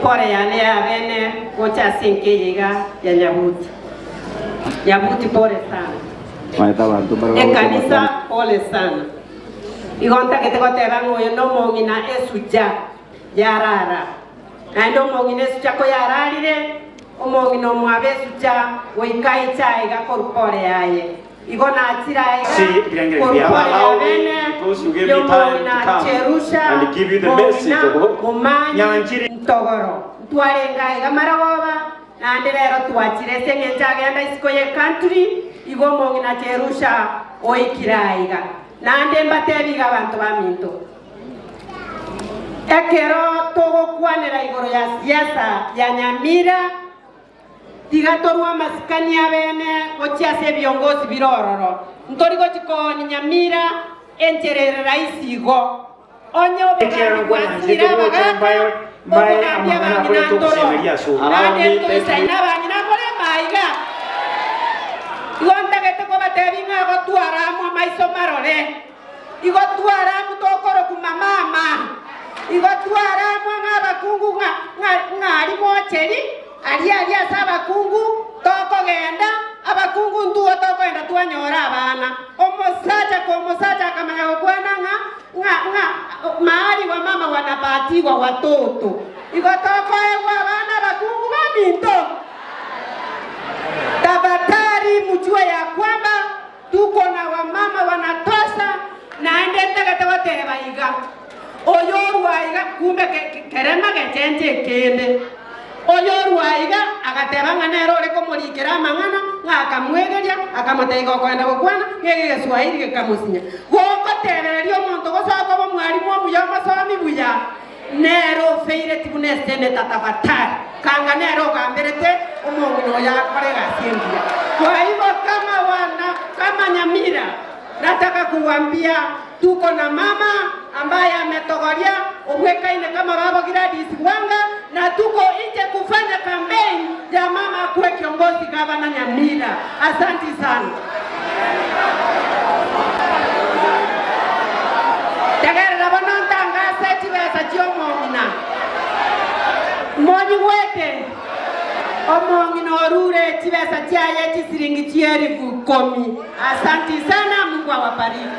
Epore yane yabene gocha ase enka eye iga ya Nyabuti. Nyabuti pole sana. Maete abanto mbare bagocha Ekanisa amatanga. pole sana. Igo ntagete goteba ng'a oyo nomong'ina esuja yarara. Naende omong'ina esuja koyararire, omong'ina omwabo esuja goika aiche aiga korwa pore yaye. Igo nachire aiga korwa pore ya bene y'omong'ina Cherusha, mong'ina momanyi ntogoro. Ntwarenge aiga marogoba, naende rero twachire ase engencho agenda isiko y'ecountry, igo omong'ina Cherusha oikire aiga. Naende mbatebi iga abanto baminto, ekero togokwanera igoro ya siasa ya Nyamira, Tiga torue amasikani abene gochia ase ebiongosi bire ororo. Ntori gochia koonia Nyamira enchera ere rahisi igo. Onye obogambi bwasinyire abagaaka, obogambi abang'ina ntoro, naende ntoisaine abang'ina more maiga. Igo ntagete kobatebia ng'a gotwara amo amaiso marore. Igo tware amo tokorokwa mamama, igo tware amo ng'a abakungu ng'a ng'a ng'aria mocheri, aria aria ase abakungu tokogenda, abakungu ntuo tokogenda twanyora abana. Omosacha ko omosacha akamanya gokwana ng'a ng'a ng'a mahali wamama wanapatiwa watoto. Igo tokoegwa abana abakungu baminto. Tafadhali mjue ya kwamba Tuko na wamama wanatosha, naende ntagete goteba iga, oyo orwa iga, kumbe kerema gechenche ekende. Oyo orwa iga agateba ng'a nere ore komorikera amang'ana, ng'a akamwegeria, akamotebia iga okoenda gokwana, ng'a ege egeswahili gekamosinya. Gogotebereria omonto gose okoba omwalimu omuya omosomi buya, Nere ofeireti buna eseneta tafadhali kanga nere ogamberete omong'ina oyo akore egasi engiya. Kwa hivyo kama wana kama Nyamira nataka kuwambia tuko na mama ambaye ametogoria obwekaine kama babo Gladys Wanga na tuko nje kufanya campaign ya mama akuwe kiongozi gavana Nyamira. Asanti sana. Tegerera bono ntangase chibesa chi'omong'ina. Monyigwete? Omong'ina orure chibesa chiaye chisiringi chi'elifu ikomi. Asanti sana, Mungu awabariki.